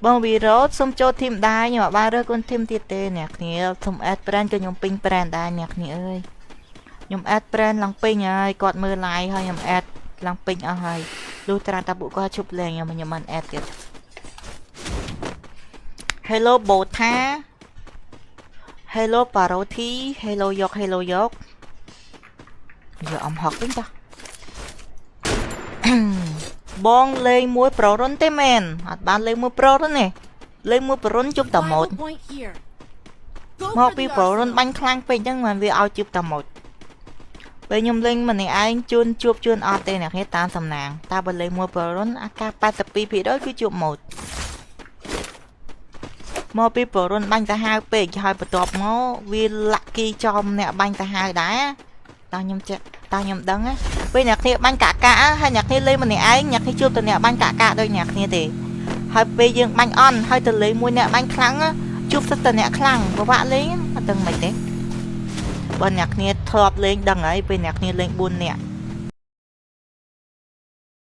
បងវីរ៉ូសុំចូល team ដែរខ្ញុំអត់បានរើសកូន team ទៀតទេអ្នកគ្នាសុំ add friend ក៏ខ្ញុំពេញ friend ដែរអ្នកគ្នាអើយខ្ញុំ add friend ឡើងពេញហើយគាត់មើល live ហើយខ្ញុំ add ឡើងពេញអស់ហើយលុះត្រាតែពួកគាត់ឈប់លេងខ្ញុំខ្ញុំបាន add ទៀត Hello Bota, Hello Paroti, Hello យក Hello យកយកអំហុកវិញតោះ បងលេងមួយប្រុសរុនទេមែនអត់បានលេងមួយប្រុសរុនទេលេងមួយប្រុសរុនជប់តែម៉ូត Survival point here. Go មក for ពី the ប្រុសរុន arsenal. បាញ់ខ្លាំងពេកអញ្ចឹងมันវាឲ្យជប់តែម៉ូតពេលខ្ញុំលេងម្នាក់ឯងជួនជួបជួនអត់ទេអ្នកគ្នាតាមសំណាងតែបើលេងមួយប្រុសរុនអាការ82%គឺជួបម៉ូតមកពីប្រុសរុនបាញ់សាហាវពេកហើយបន្ទាប់មកវា lucky ចំអ្នកបាញ់សាហាវដែរតោះខ្ញុំចេះតោះខ្ញុំដឹងណាពេលអ្នកគ្នាបាញ់កាកាហើយអ្នកគ្នាលេងម្នាក់ឯងអ្នកគ្នាជួបតែអ្នកបាញ់កាកាដូចអ្នកគ្នាទេហើយពេលយើងបាញ់អន់ហើយទៅលេងមួយអ្នកបាញ់ខ្លាំងណាជួបសិតតែអ្នកខ្លាំងពិបាកលេងអត់ដឹងមិនទេបើអ្នកគ្នាធ្លាប់លេងដឹងហើយពេលអ្នកគ្នាលេង4នាក់